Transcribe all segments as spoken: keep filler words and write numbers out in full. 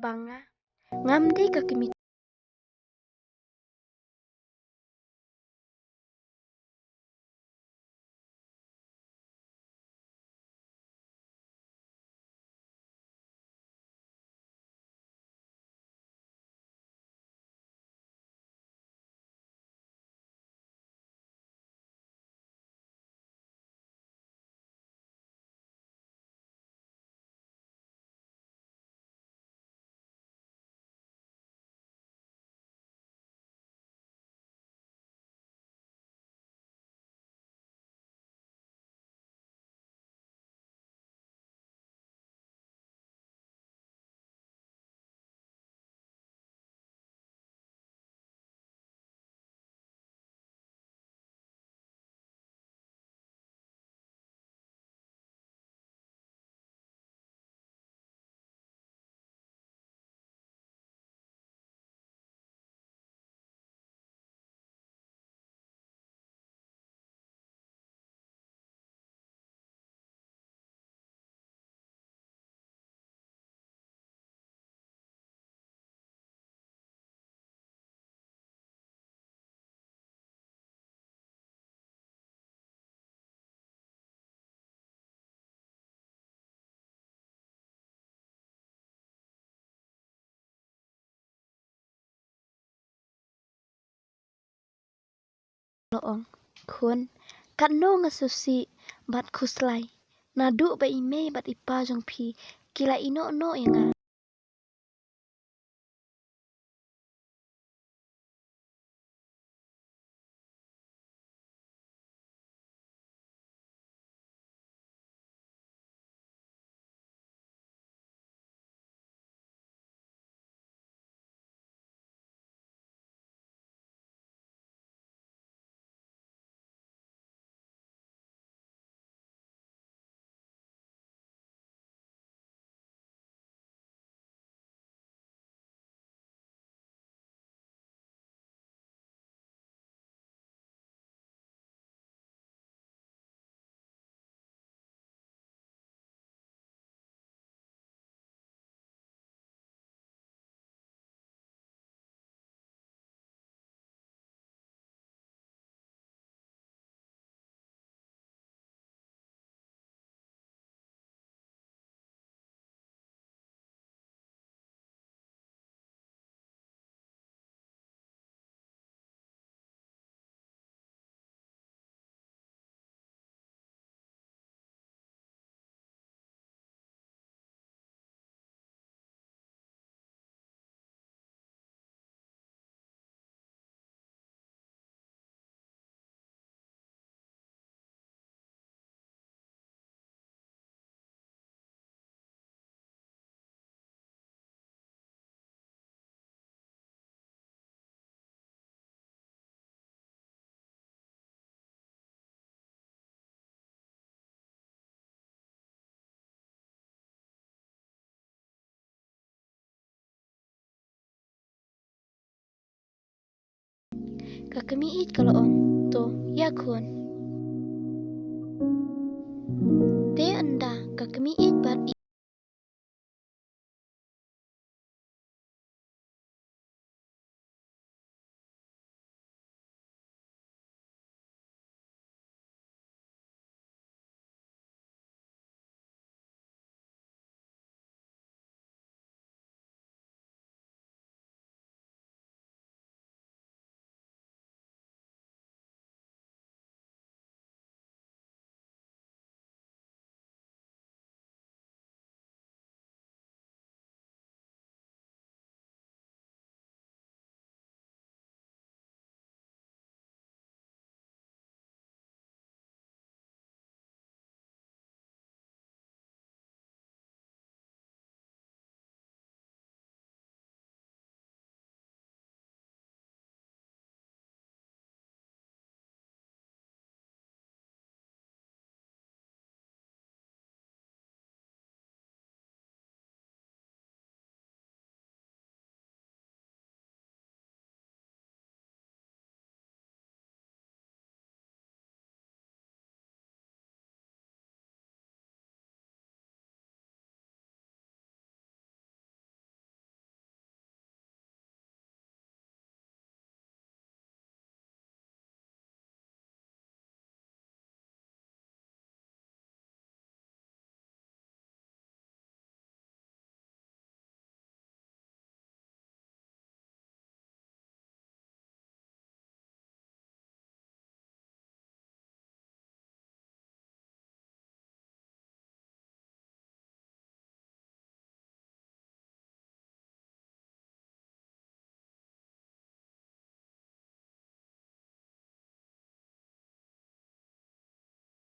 Ba nga ngam dei ka kmie. Lo ong, khun, katno nga sngewsih bad khuslai naduh ba i mei bad i pa jong phi ki la ïehnoh noh ïa nga. Ka kmie ïeit ka la ong, to ïa khun. Te ynda ka kmie ïeit bad i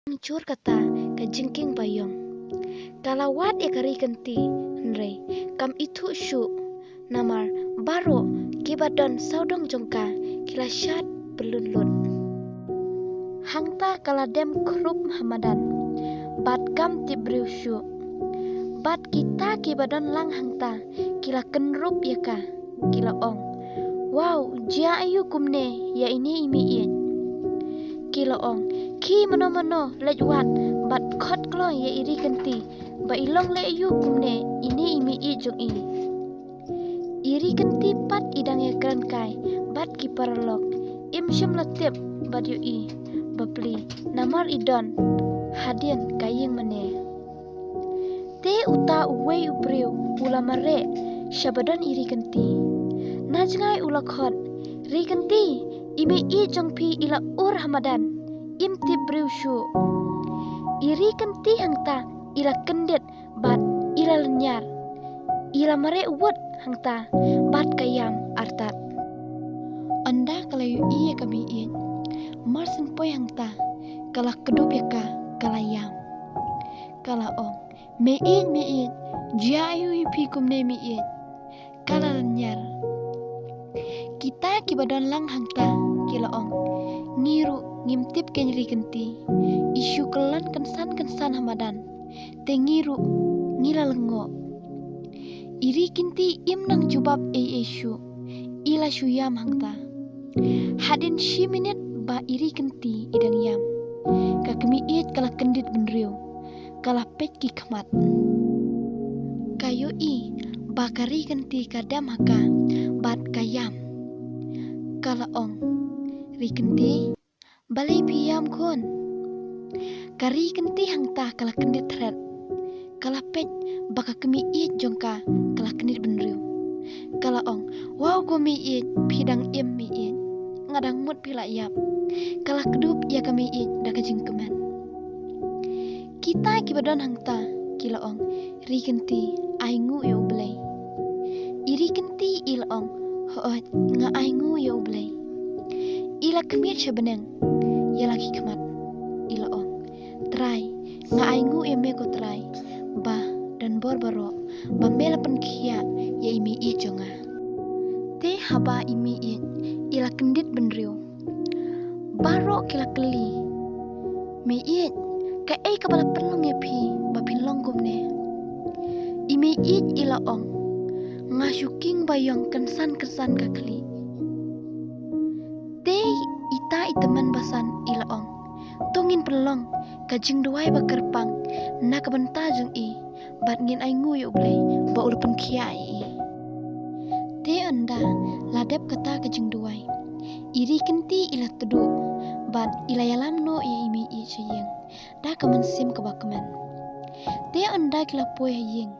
Jur kata ka jingkieng baïong. Ka la wad ïa ka Ri Kynti, hynrei kam ithuh shuh, namar baroh kiba don sawdong jong ka ki la shad pyllun lut. Hangta ka la dem khrup ha madan, bad kam tip briew shuh. Bad kita kiba don lang hangta ki la kynrup ïa ka, ki la ong, "Wow, jia aïu kumne ïa ine i meiieit?" Ki la ong, "Khie mano mano leit wad bad khot kloi ïa i Ri Kynti ba i long leh aïu kumne ine i meiieit jong i." I Ri Kynti pat i dang ïakren kai bad ki paralok, im shym la tip bad ïohi bapli, namar i don hadien ka ïing mane. Te uta uwei u briew u la mareh sha ba don i Ri Kynti. Na jngai u la khot, "Ri Kynti, i meiieit jong phi i la ur ha madan, im tip briew shuh." I Ri Kynti hangta i la kyndit bad i la lynñiar. I la mareh wut hangta bad ka ïam artat. Ynda ka la ïohi ïa ka meiieit, mar syn poi hangta ka la kdup ïa ka, ka la ïam. Ka la ong, "Meiieit, meiieit, jia aïu ïa phi kumne meiieit?" Ka la lynñiar. Kita kiba don lang hangta ki la ong, "Ngi ruh ngim tip keiñ Ri Kynti, i shu kyllon kynsan kynsan ha madan, te ngi ruh ngi la lyngngoh." I Ri Kynti im nang jubab ei ei shuh, i la shu ïam hangta. Hadien shi minit ba i Ri Kynti i dang ïam, ka kmie ïeit ka la kyndit bynriew, ka la peit ki khmat. Ka ïohi ba ka Ri Kynti ka dem ha ka bad ka ïam. Ka la ong, "Ri Kynti, balei phi ïam khun?" Ka Ri Kynti hangta ka la kyndit thret. Ka la peit ba ka kmie ïeit jong ka ka la kyndit bynriew. Ka la ong, "Wow ko meiieit, phi dang im meiieit. Nga dang mut phi la ïap." Ka la kdup ïa ka meiieit da ka jingkmen. Kita kiba don hangta ki la ong, "Ri Kynti, ai nguh ïa U Blei." I Ri Kynti i la ong, "Hooid, nga ai nguh ïa U Blei." I la khmied sha bneng ïa la ki khmat, i la ong, "Trai, nga ai nguh ïa me ko Trai, ba don bor baroh ba me la pynkhiah ïa i meiieit jong nga." Te haba i meiieit i la kyndit bynriew, baroh ki la kylli, "Meiieit, kaei kaba la pynlong ïa phi ba phin long kumne?" I meiieit i la ong, "Nga shu kieng baïong kynsan kynsan ka khlieh." Te ita i tymmen basan i la ong, "To ngin pynlong ka jingduwai ba kyrpang na ka bynta jong i, bad ngin ai nguh ïa U Blei ba u la pynkhiah ïa i." Te ynda la dep kata ka jingduwai, i Ri Kynti i la tduh bad i la ïalam noh ïa i meiieit sha ïing da ka mynsiem kaba kmen. Te ynda ki la poi ha ïing,